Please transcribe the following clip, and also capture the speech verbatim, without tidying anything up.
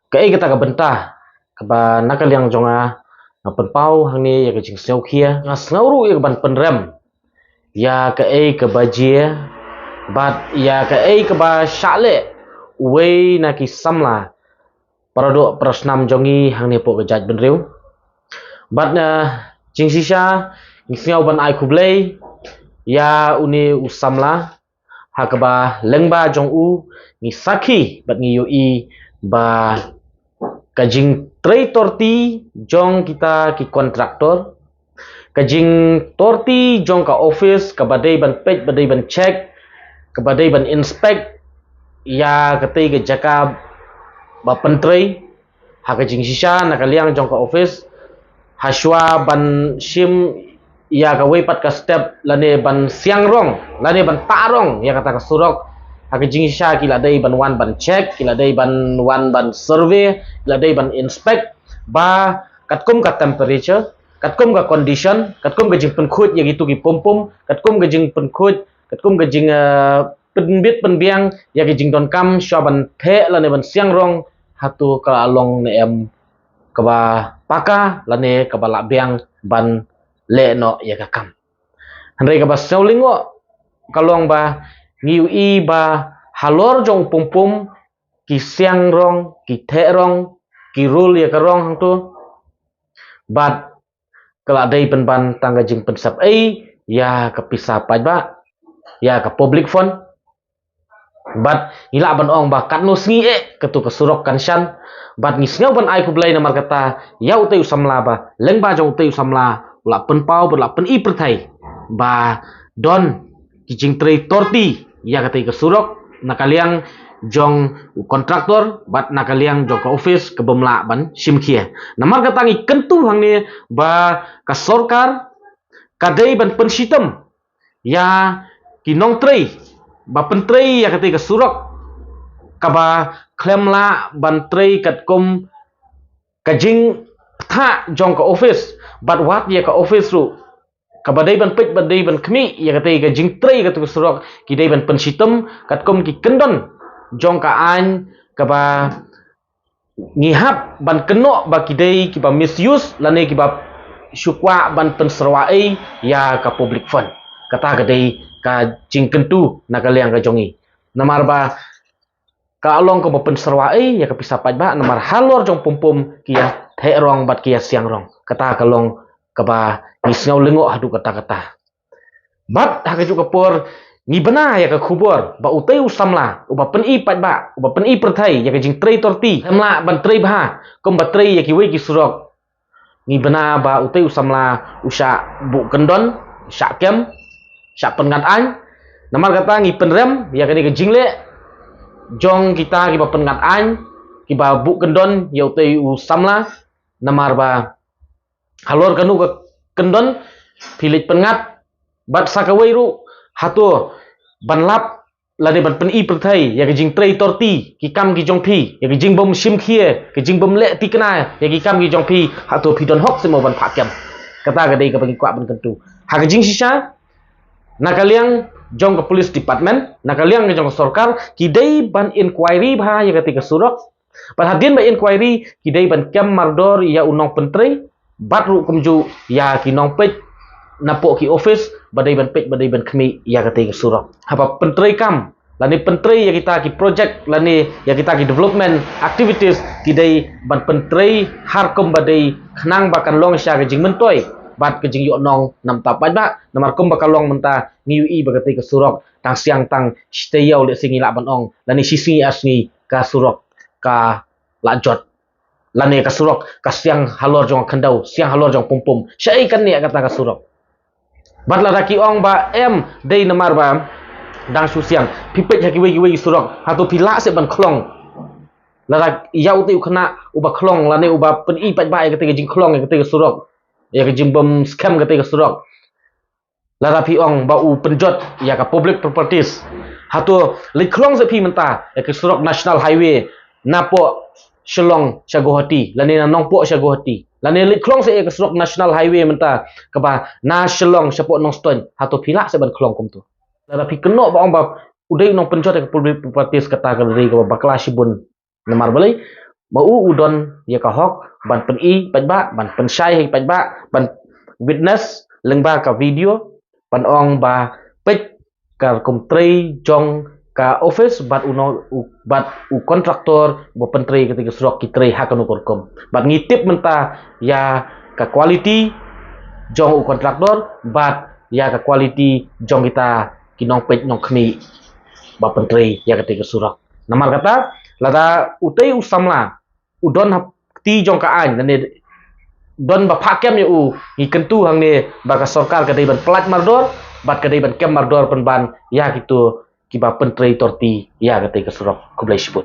kaei kata ka bynta kaba na ka liang jong nga nga pynpaw hangne ïa ka jingsngewkhia, nga sngew ruh ïa ka ban pynrem ïa kaei kaba jia bad ïa kaei kaba shah leh uwei na ki samla paradoh parasnam jong ngi hangne hapoh ka jaitbynriew. Bad na jingshisha ngi sngew ban ai khublei ïa une u samla ha kaba lyngba jong u ngi sakhi bad ngi ïohi ba ka jingtrei torti jong kita ki kontraktor, ka jingtorti jong ka office kaba dei ban peit, ba dei ban check, kaba dei ban inspect ïa katei ka jaka ba pyntrei ha ka jingshisha na ka liang jong ka office, ha shuwa ban shim ïa kawei pat ka step lane ban siang rong lane ban tah rong ïa kata ka surok, ha ka jingshisha ki la dei ban wan ban check, ki la dei ban wan ban survey, ki la dei ban inspect ba katkum ka temperature, katkum ka condition, katkum ka jingpynkhuid ïa kitu ki pum pum, katkum ka jingpynkhuid, katkum ka jing uh, pynbit pynbiang ïa ki jingdonkam shuwa ban theh lane ban siang rong, hato ka la long ne em kaba paka lane kaba lah biang ban leh noh ïa ka kam. Hynrei kaba sngewlyngngoh ka long ba ngi ïohi ba halor jong u pum pum ki siang rong, ki theh rong, ki rul ïa ka rong hangto. Bad ka la dei pynban tang ka jingpynsep ei ïa ka pisa paidbah, ïa ka public fund. Bad ngi lah ban ong ba katno sngi eh katu ka surok kan shan. Bad ngi sngew ban ai khublei namar kata ïa utei u samla ba lyngba jong utei u samla u la pynpaw bad la pyni pyrthei ba don ki jingtrei torti ïa katei ka surok na ka liang jong u kontraktor bad na ka liang jong ka office ka bym lah ban shim khia. Namar kata ngi kyntu hangne ba ka sorkar ka dei ban pynshitom ïa ki nongtrei ba pyntrei ïa katei ka surok kaba khlem lah ban trei katkum ka jingthah jong ka office bad wat ïa ka office ruh kaba dei ban peit, ba dei ban khmih ïa katei ka jingtrei katei ka surok, ki dei ban pynshitom katkum ki kyndon jong ka aiñ kaba ngi hap ban kynnoh ba ki dei kiba misuse lane kiba shu kwah ban pynsyrwa ei ïa ka public fund. Kata ka dei ka jingkyntu na ka liang ka jong ngi. Namar ba ka long kaba pynsyrwa ei ïa ka pisa paidbah namar halor jong pum pum ki ïa theh rong bad ki ïa siang rong. Kata ka long kaba ngi sngewlyngngoh haduh katta katta. Bad ha kajuh ka por ngi bna ïa ka khubor ba utei u samla uba pyni paidbah, uba pyni pyrthei ïa ka jingtrei torti, em lah ban trei bha kumba trei ïa kiwei ki surok. Ngi bna ba utei u samla u shah buh kyndon, shah kem, shah pynngat aiñ. Namar kata ngi pynrem ïa kane ka jingleh jong kita kiba pynngat aiñ, kiba buh kyndon ïa utei u samla. Namar ba halor kano ka kyndon phi leit pynngat bad sa kawei ruh, hato ban lap lane ban pyni pyrthei ïa ka jingtrei torti ki kam ki jong phi, ïa ka jingbym shim khia, ka jingbym leh tikna ïa ki kam ki jong phi, hato phi don hok seh mo ban phah kem? Kata ka dei kaba ngi kwah ban kyntu. Ha ka jingshisha na ka liang jong ka police department, na ka liang jong ka sorkar, ki dei ban inquiry bha ïa katei ka surok. Bad hadien ba inquiry ki dei ban kem mardor ïa u nongpyntrei bad ruh kumjuh ïa ki nongpeit napoh ki office ba dei ban peit, ba dei ban khmih ïa katei ka surok. Haba pyntrei kam lane pyntrei ïa kita ki project lane ïa kita ki development activities, ki dei ban pyntrei har kumba dei khnang ba kan long sha ka jingmyntoi bad ka jingïohnong na ka bynta paidbah. Namar kumba ka long mynta ngi ïohi ba katei ka surok tang siang tang shi taïew lehse ngi lah ban ong lane shi sngi ar sngi ka surok ka la jot lane ka surok ka siang halor jong ka khyndew, siang halor jong pum pum. Shaei kan neh kata ka surok? Bad lada ki ong ba em dei namar ba dang shu siang, phi peit ha kiwei kiwei ki surok, hato phi lah seh ban khlong? Lada ïa utei u khynnah uba khlong lane uba pyni paidbah ïa katei ka jingkhlong ïa katei ka surok, ïa ka jingbym skhem katei ka surok, lada phi ong ba u pynjot ïa ka public properties, hato leit khlong seh phi mynta ïa ka surok National Highway napoh Shillong sha Guwahati lane na Nongpoh sha Guwahati, lane leit khlong seh ïa ka surok National Highway mynta kaba na Shillong shapoh Nongstoiñ, hato phi lah seh ban khlong kumto? Lada phi kynnoh ba ong ba u dei u nongpynjot ïa ka public properties, kata ka dei kaba bakla shibun. Namar balei? ma u u don ïa ka hok ban pyni paidbah, ban pynshai ha paidbah, ban witness lyngba ka video, ban ong ba peit ka rukom trei jong ka office bad u no u bad u contractor ba pyntrei kata ka surok ki trei ha kano ka rukom. Bad ngi tip mynta ïa ka quality jong u contractor bad ïa ka quality jong kita ki nongpeit nongkhmih ba pyntrei ïa kata ka surok. Namar kata, lada utei u samla u don ha kti jong ka aiñ, lane don ba phah kem ïa u, ngi kyntu hangne ba ka sorkar ka dei ban pyllait mardor bad ka dei ban kem mardor pynban ïa kito kiba pyntrei torti ïa kata ka surok. Khublei shibun.